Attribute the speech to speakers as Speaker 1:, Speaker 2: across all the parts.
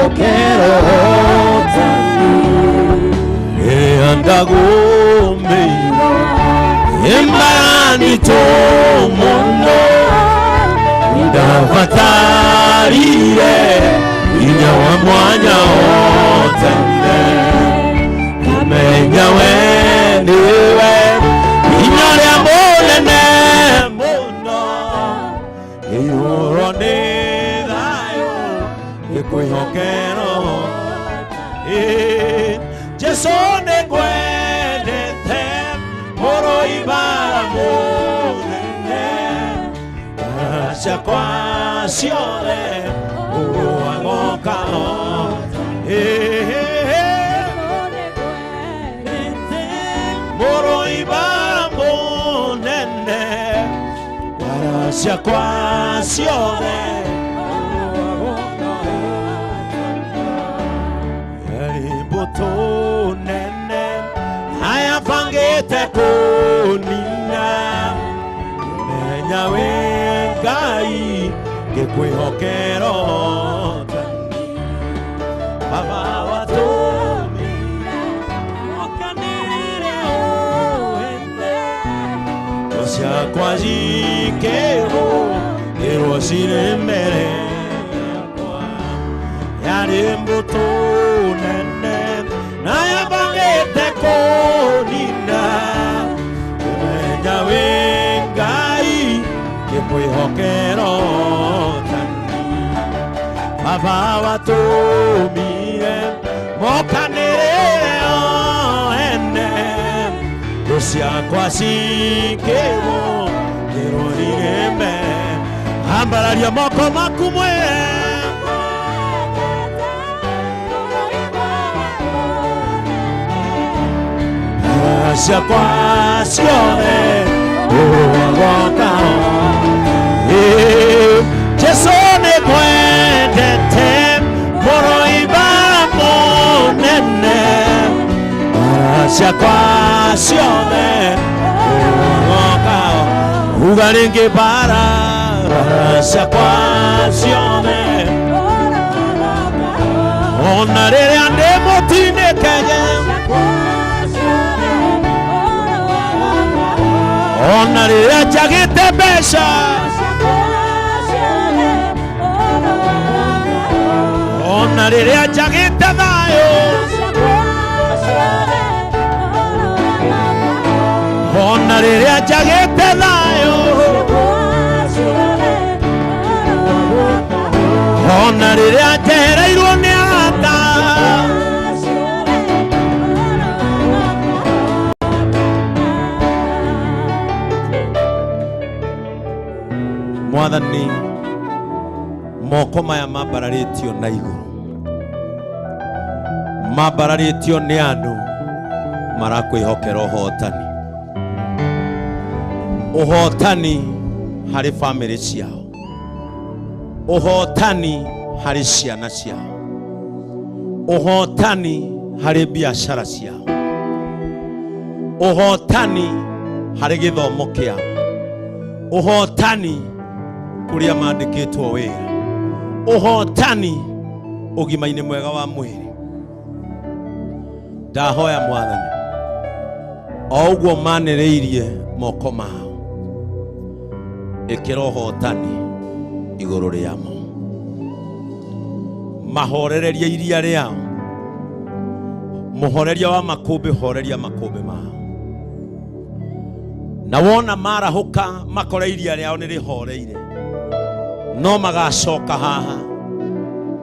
Speaker 1: Ngĩkwĩhokera ũhotani rĩrĩa ndagũmĩirwo imbara nditũ mũno ndabatarire hinya wa mwanya otene menya we niwe hinya ũrĩa mũnene mũno iyũrwo nĩ thayũ ngĩkwĩhokera. Jesũ nĩ ngwendete mũrũi bara mũnene ciakwa ciothe ũrũagoka. Mũrũi bara mũnene bara ciakwa ciothe yarĩ mbũtũ nene ayabangĩte kũnina menya wĩ Ngai ngĩkwĩhokera ũhotani Baba watũmire okanĩrĩre ũene thũ ciakwa cikĩrwo ĩrwo cirĩ mbere yakwa yarĩ mbũtũ nene na yabangĩte kũnina menya wĩ Ngai ngĩkwĩhokera ũhotani Baba watũmire mokanĩrĩre o ene thũ ciakwa cikĩrwo kĩrwo irĩ mbere ambararia moko maku mwĩre ciakwa ciothe ũrũagoka. Jesũ nĩ ngwendete mũrũi bara mũnene bara ciakwa ciothe ũrũagoka uga rĩngĩ bara bara ciakwa ciothe ona rĩrĩa ndĩ mũtindĩkege ona rĩrĩa njagĩte mbeca ona rĩrĩa njagĩte thayũ ona rĩrĩa njagĩte thayũ ona rĩrĩa njehereirwo nĩ arata. Mwathani moko maya mambararĩtio na igũrũ mambararĩtio nĩ andũ marakwĩhokera ũhotani ũhotani harĩ bamĩrĩ ciao ũhotani harĩ ciana ciao ũhotani harĩ biacara ciao ũhotani harĩ gĩthomo kĩao ũhotani kũrĩa mandĩkĩtwo wĩra ũhotani ũgima-inĩ mwega wa mwĩrĩ. Ndahoya Mwathani o ũguo manĩrĩirie moko mao ĩkĩra ũhotani igũrũ rĩamo mahorererie iria rĩao mũhoreria wa makũmbĩ horeria makũmbĩ mao na wona marahũka makore iria rĩao nĩ rĩhoreire no magacoka haha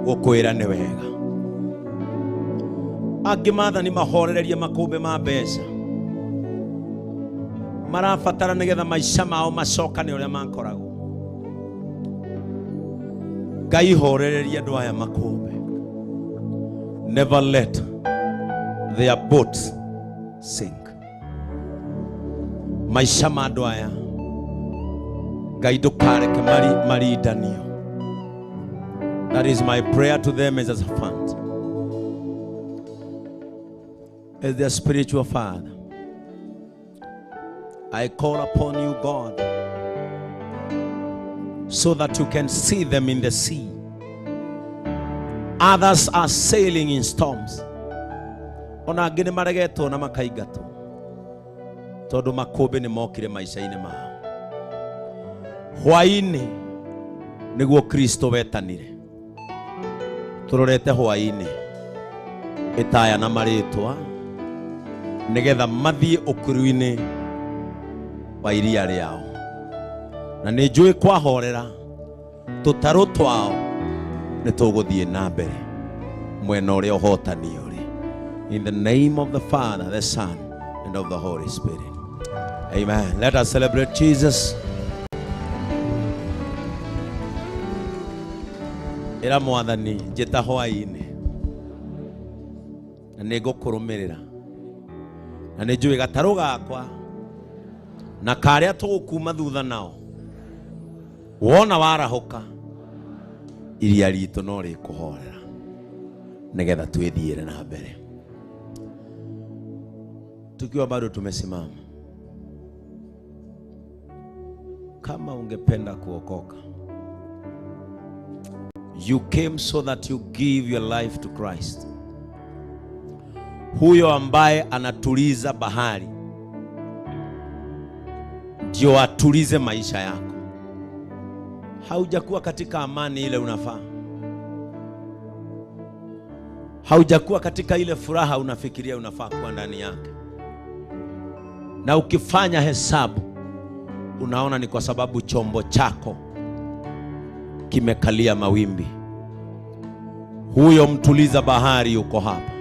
Speaker 1: gũkwĩra nĩ wega. Angĩ Maathani mahorererie makũmbĩ ma mbeca marabatara nĩgetha maica mao macokane ũrĩa makoragwo. Ngai horereria andũ aya makũmbĩ. Never let their boats sink. Maica ma andũ aya Ngai ndũkareke marindanio. That is my prayer to them as a servant, as their spiritual father. I call upon you, God, so that you can see them in the sea. Others are sailing in storms. Ona angĩ nĩ maregetwo na makaingatwo tondũ makũmbĩ nĩ mokire maica-inĩ mao. Hwaĩ-inĩ nĩguo Kristo wetanire. Tũrorete hwaĩ-inĩ ĩtaya na marĩtwa nĩgetha mathiĩ ũkuru-inĩ wa iria rĩao, na nĩ njũĩ kwahorera tũtarũ twao nĩ tũgũthiĩ na mbere mwena ũrĩa ũhotani ũrĩ. In the name of the Father, the Son, and of the Holy Spirit. Amen. Let us celebrate Jesus. Ĩra Mwathani, njĩta hwaĩ-inĩ na nĩ ngũkũrũmĩrĩra, na nĩ njũĩ gatarũ gakwa na karĩa tũgũkuma thutha nao, wona warahũka iria ritũ no rĩkũhorera nĩgetha twĩthiĩre na mbere. Tukiwa bado tumesimama, kama ungependa kuokoka, you came so that you give your life to Christ, huyo ambaye anatuliza bahari ndio atulize maisha yako. Haujakuwa katika amani ile unafaa, haujakuwa katika ile furaha unafikiria unafaa kuwa ndani yake, na ukifanya hesabu unaona ni kwa sababu chombo chako kimekalia mawimbi. Huyo mtuliza bahari yuko hapa.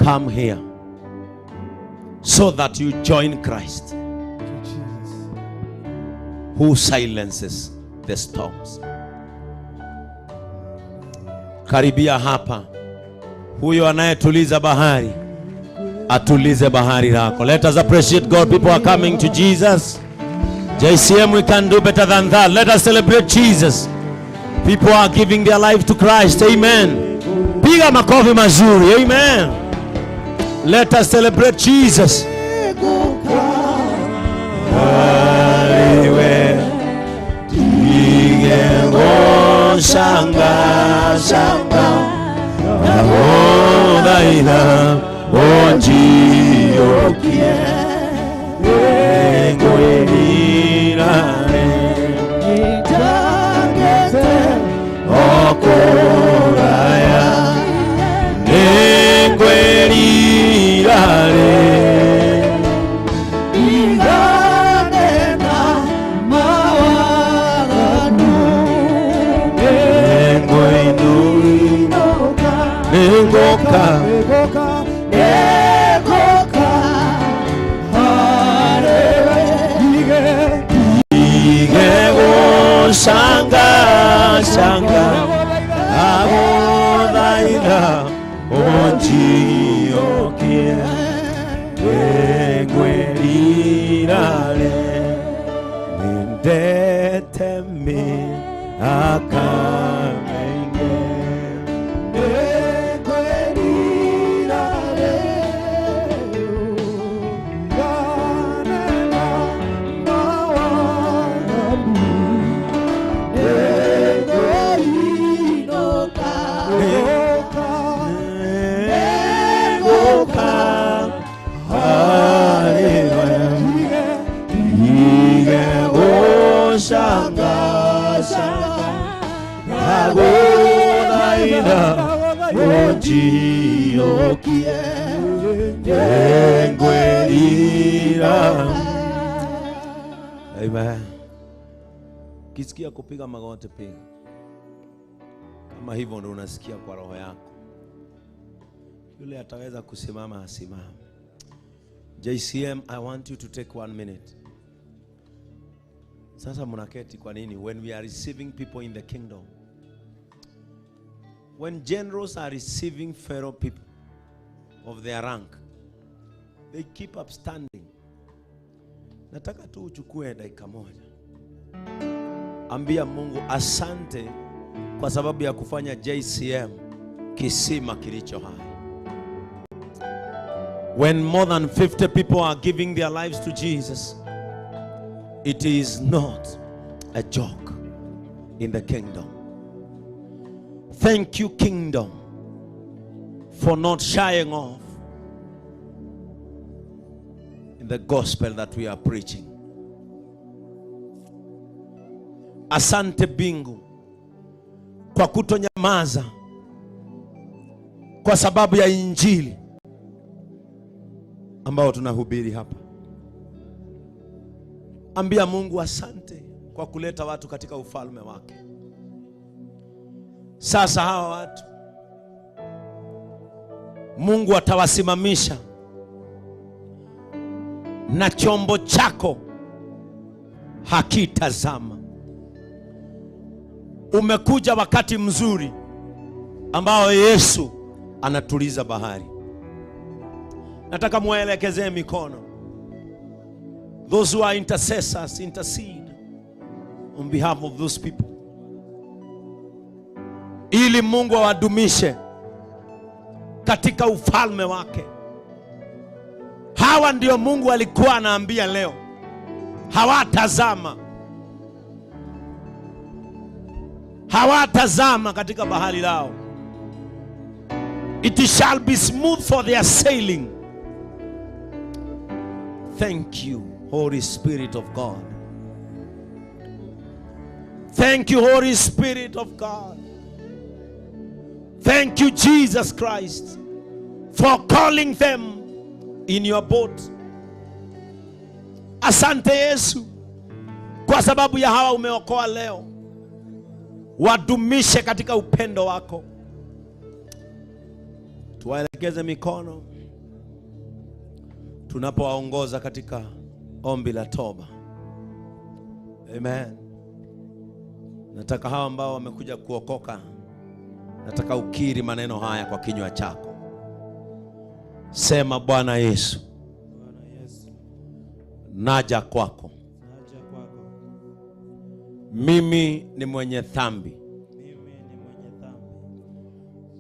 Speaker 1: Come here so that you join Christ who silences the storms. Karibia hapa, huyo anayetuliza bahari atulize bahari lako. Let us appreciate God. People are coming to Jesus. JCM, we can do better than that. Let us celebrate Jesus. People are giving their life to Christ. Amen. Piga makofi mazuri. Amen. Let us celebrate Jesus. Shanga, shanga, ndagũthaitha ũnjiyũkie, nĩngwĩrira nĩnjangĩte o kũraya, nĩngwĩrira rĩ.
Speaker 2: Igane na mawaganu.
Speaker 1: Nĩngũinũka, nĩngũka,
Speaker 2: Nĩngũka, nĩngũka harĩwe. Ndige,
Speaker 1: ndige gũcangacanga, ndagũthaitha ũnjiyũkie, nĩngwĩrira rĩ, nĩndete mĩaka mĩingĩ.
Speaker 2: Nĩngwĩrira rĩu, ndigane na mawaganu. Nĩngũinũka, nĩngũka,
Speaker 1: Nĩngũka harĩwe, ndige gũcangacanga, ndagũthaitha ũnjiyũkie, nĩngwĩrira. Amen. Kisikia kupiga magoti, piga. Kama hivyo ndo unasikia kwa roho yako. Yule ataweza kusimama asimame. JCM, I want you to take 1 minute. Sasa mnaketi kwa nini? When we are receiving people in the kingdom. When generals are receiving fellow people of their rank, they keep up standing. Nataka tu uchukue dakika moja. Ambia Mungu asante kwa sababu ya kufanya JCM kisima kilicho hai. When more than 50 people are giving their lives to Jesus, it is not a joke in the kingdom. Thank you, kingdom, for not shying off in the gospel that we are preaching. Asante mbingu kwa kutonyamaza kwa sababu ya injili ambao tunahubiri hapa. Ambia Mungu asante kwa kuleta watu katika ufalme wake. Sasa hawa watu Mungu atawasimamisha na chombo chako hakitazama. Umekuja wakati mzuri ambao Yesu anatuliza bahari. Nataka muwaelekezee mikono. Those who are intercessors, intercede on behalf of those people, ili Mungu awadumishe katika ufalme wake. Hawa ndio Mungu alikuwa anaambia leo, hawatazama, hawatazama katika bahari lao. It shall be smooth for their sailing. Thank you, Holy Spirit of God. Thank you, Holy Spirit of God. Thank you, Jesus Christ, for calling them in your boat. Asante Yesu kwa sababu ya hawa umeokoa leo, wadumishe katika upendo wako. Tuwaelekeze mikono tunapowaongoza katika ombi la toba. Amen. Nataka hawa ambao wamekuja kuokoka, nataka ukiri maneno haya kwa kinywa chako. Sema, Bwana Yesu,
Speaker 3: Bwana Yesu,
Speaker 1: naja kwako.
Speaker 3: Naja kwako.
Speaker 1: Mimi ni mwenye dhambi
Speaker 3: Mimi ni mwenye dhambi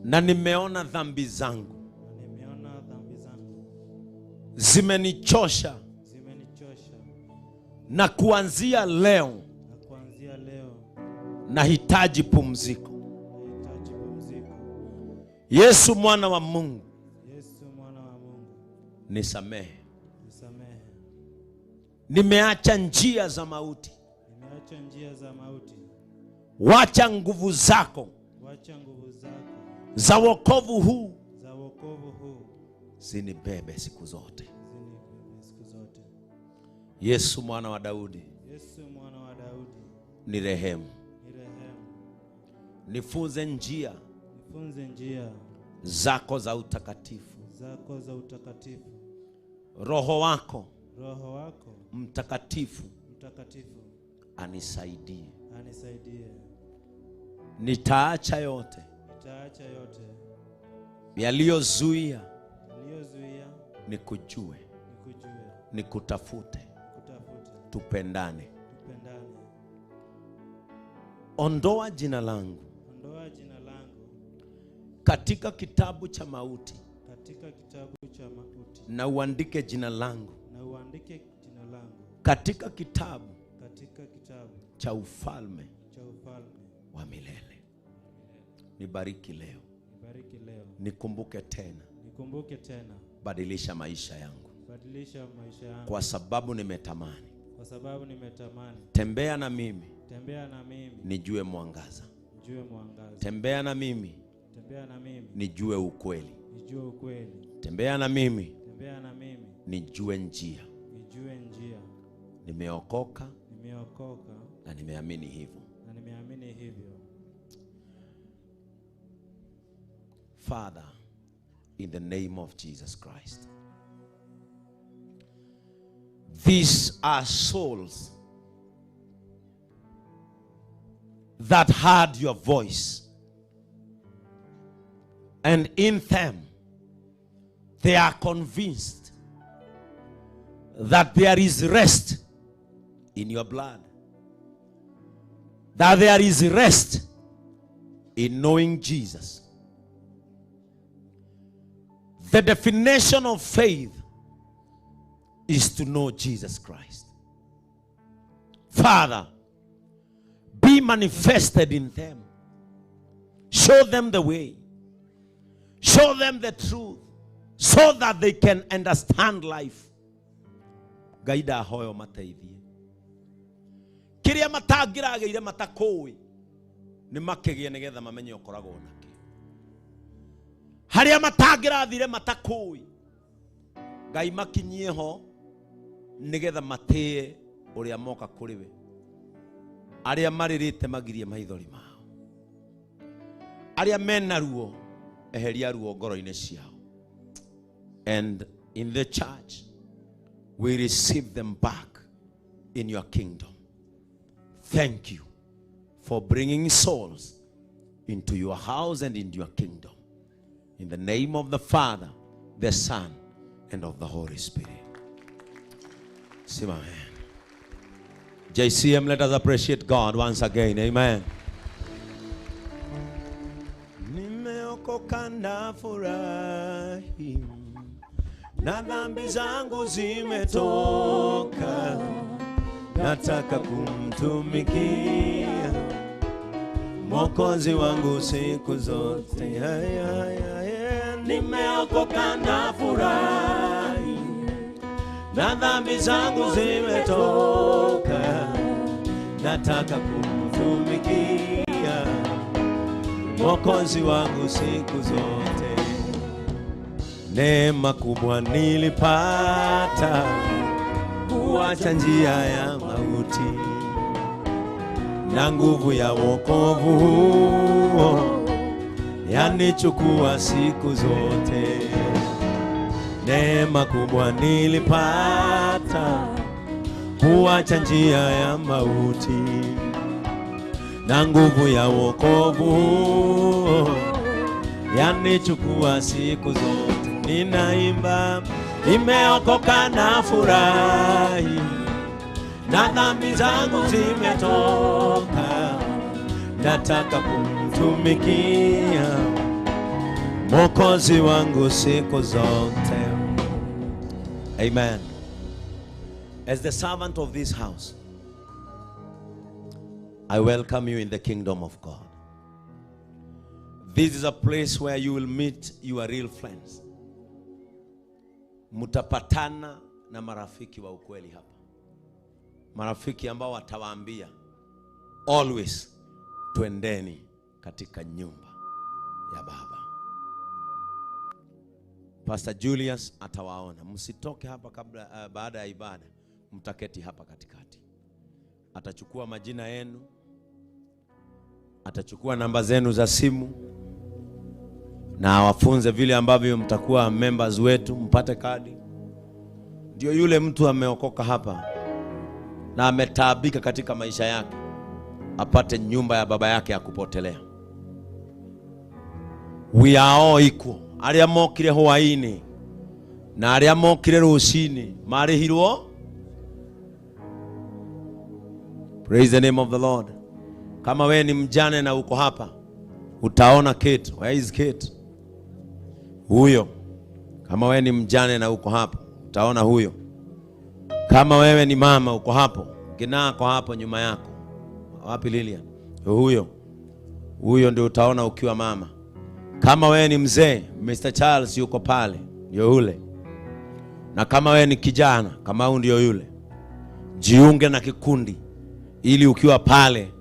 Speaker 1: na nimeona dhambi zangu
Speaker 3: na nimeona dhambi zangu
Speaker 1: zimenichosha,
Speaker 3: zimenichosha,
Speaker 1: na kuanzia leo
Speaker 3: na kuanzia leo
Speaker 1: nahitaji pumziko.
Speaker 3: Nahitaji pumziko.
Speaker 1: Yesu mwana wa Mungu,
Speaker 3: Yesu mwana wa Mungu,
Speaker 1: nisamehe.
Speaker 3: Nisamehe.
Speaker 1: Nimeacha njia za mauti,
Speaker 3: Nimeacha njia za mauti,
Speaker 1: wacha nguvu zako
Speaker 3: wacha nguvu zako
Speaker 1: za wokovu huu
Speaker 3: za wokovu huu
Speaker 1: zinibebe siku zote.
Speaker 3: Zinibebe siku zote.
Speaker 1: Yesu mwana wa Daudi,
Speaker 3: Yesu mwana wa Daudi,
Speaker 1: nirehemu,
Speaker 3: nirehemu,
Speaker 1: nifunze njia
Speaker 3: nifunze njia
Speaker 1: zako za utakatifu.
Speaker 3: Zako za utakatifu.
Speaker 1: Roho wako
Speaker 3: Roho wako
Speaker 1: Mtakatifu
Speaker 3: Mtakatifu
Speaker 1: anisaidie.
Speaker 3: Anisaidie.
Speaker 1: Nitaacha yote
Speaker 3: Nitaacha yote
Speaker 1: yaliyozuia
Speaker 3: yaliyozuia
Speaker 1: nikujue,
Speaker 3: nikujue,
Speaker 1: nikutafute,
Speaker 3: nikutafute,
Speaker 1: tupendane.
Speaker 3: Tupendane.
Speaker 1: Ondoa jina langu
Speaker 3: Ondoa jina langu
Speaker 1: katika kitabu cha mauti
Speaker 3: katika kitabu cha mauti
Speaker 1: na uandike jina langu
Speaker 3: na uandike jina langu
Speaker 1: katika kitabu
Speaker 3: katika kitabu
Speaker 1: cha ufalme
Speaker 3: cha ufalme
Speaker 1: wa milele. Nibariki leo,
Speaker 3: Nibariki leo,
Speaker 1: nikumbuke tena,
Speaker 3: nikumbuke tena,
Speaker 1: badilisha maisha yangu,
Speaker 3: badilisha maisha yangu,
Speaker 1: kwa sababu nimetamani.
Speaker 3: Kwa sababu nimetamani.
Speaker 1: Tembea na mimi,
Speaker 3: Tembea na mimi,
Speaker 1: nijue mwangaza.
Speaker 3: Nijue mwangaza.
Speaker 1: Tembea na mimi,
Speaker 3: Tembea na mimi,
Speaker 1: nijue ukweli.
Speaker 3: Nijue ukweli.
Speaker 1: Tembea na mimi,
Speaker 3: Tembea na mimi,
Speaker 1: nijue njia.
Speaker 3: Nijue njia.
Speaker 1: Nimeokoka
Speaker 3: Nimeokoka
Speaker 1: na nimeamini hivyo.
Speaker 3: Na nimeamini hivyo.
Speaker 1: Father, in the name of Jesus Christ, these are souls that heard your voice, and in them they are convinced that there is rest in your blood, that there is rest in knowing Jesus. The definition of faith is to know Jesus Christ. Father, be manifested in them. Show them the way. Show them the truth so that they can understand life. Ngai, ndahoya mateithie kiria matangĩragĩire matakũĩ nĩ makĩgĩe nĩgetha mamenye ũkoragwo nakĩ harĩa matangĩrathire matakũĩ. Ngai, makinyie ho nĩgetha matĩe ũrĩa moka kũrĩ we. Arĩa marĩrĩte, magirie maithori mao. Arĩa mena ruo, eheria ruo ngoro-inĩ ciao. And in the church we receive them back in your kingdom. Thank you for bringing souls into your house and in your kingdom. In the name of the Father, the Son, and of the Holy Spirit. Say amen. JCM, let us appreciate God once again. Amen. Nimeokoka na furahi na dhambi zangu zimetoka, nataka kumtumikia Mwokozi wangu siku zote. Ay, ay, ay, nimeokoka na furahi na dhambi zangu zimetoka, nataka kumtumikia Mwokozi wangu siku zote. Neema kubwa nilipata kuacha njia ya mauti na nguvu ya wokovu huo yanichukua siku zote. Neema kubwa nilipata kuacha njia ya mauti na nguvu ya wokovu huo yanichukua siku zote. Ninaimba, nimeokoka na furahi na dhambi zangu zimetoka, nataka kumtumikia Mwokozi wangu siku zote. Amen. As the servant of this house, I welcome you in the kingdom of God. This is a place where you will meet your real friends. Mutapatana na marafiki wa ukweli hapa. Marafiki ambao watawaambia always, "Twendeni katika nyumba ya Baba." Pastor Julius atawaona. Msitoke hapa kabla baada ya ibada, mtaketi hapa katikati. Atachukua majina yenu, atachukua namba zenu za simu na awafunze vile ambavyo mtakuwa members wetu, mpate kadi. Ndio yule mtu ameokoka hapa na ametaabika katika maisha yake apate nyumba ya baba yake ya kupotelea. We are all equal. Arĩa mokire hwaĩ-inĩ na arĩa mokire rũcinĩ marĩhirwo. Praise the name of the Lord. Kama we ni mjane na uko hapa, utaona Kate. Where is Kate? Huyo. Kama we ni mjane na uko hapa, utaona huyo. Kama wewe ni mama uko hapo, Gina ako hapo nyuma yako. Wapi Lilian? Huyo. Huyo ndio utaona ukiwa mama. Kama wewe ni mzee, Mr. Charles yuko pale, ndio yule. Na kama wewe ni kijana, kama huyu ndio yule. Jiunge na kikundi ili ukiwa pale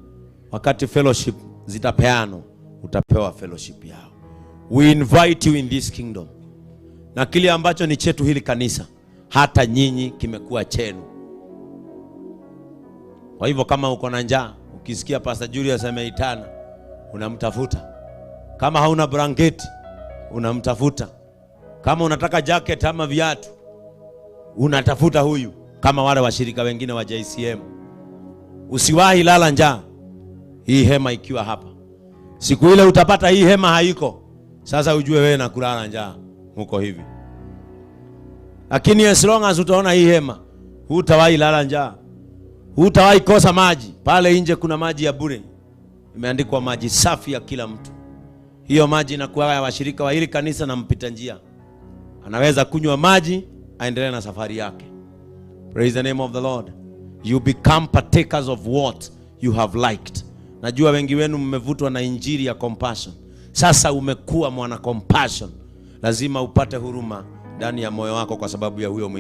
Speaker 1: wakati fellowship zitapeanwa, utapewa fellowship yao. We invite you in this kingdom. Na kile ambacho ni chetu hili kanisa, hata nyinyi kimekuwa chenu. Kwa hivyo kama uko na njaa, ukisikia Pastor Julius ameitana, unamtafuta. Kama hauna blanketi, unamtafuta. Kama unataka jacket ama viatu, unatafuta huyu, kama wale washirika wengine wa JCM. Usiwahi lala njaa, hii hema ikiwa hapa. Siku ile utapata hii hema haiko, sasa ujue wewe na kulala njaa muko hivi. Lakini as long as utaona hii hema, hutawahi lala njaa, hutawahi kosa maji. Pale nje kuna maji ya bure, imeandikwa maji safi ya kila mtu. Hiyo maji inakuwa ya washirika wa hili kanisa na mpita njia anaweza kunywa maji aendelee na safari yake. Praise the name of the Lord. You become partakers of what you have liked. Najua wengi wenu mmevutwa na injili ya Compassion. Sasa umekuwa mwana compassion, lazima upate huruma ndani ya moyo wako kwa sababu ya huyo mwingine.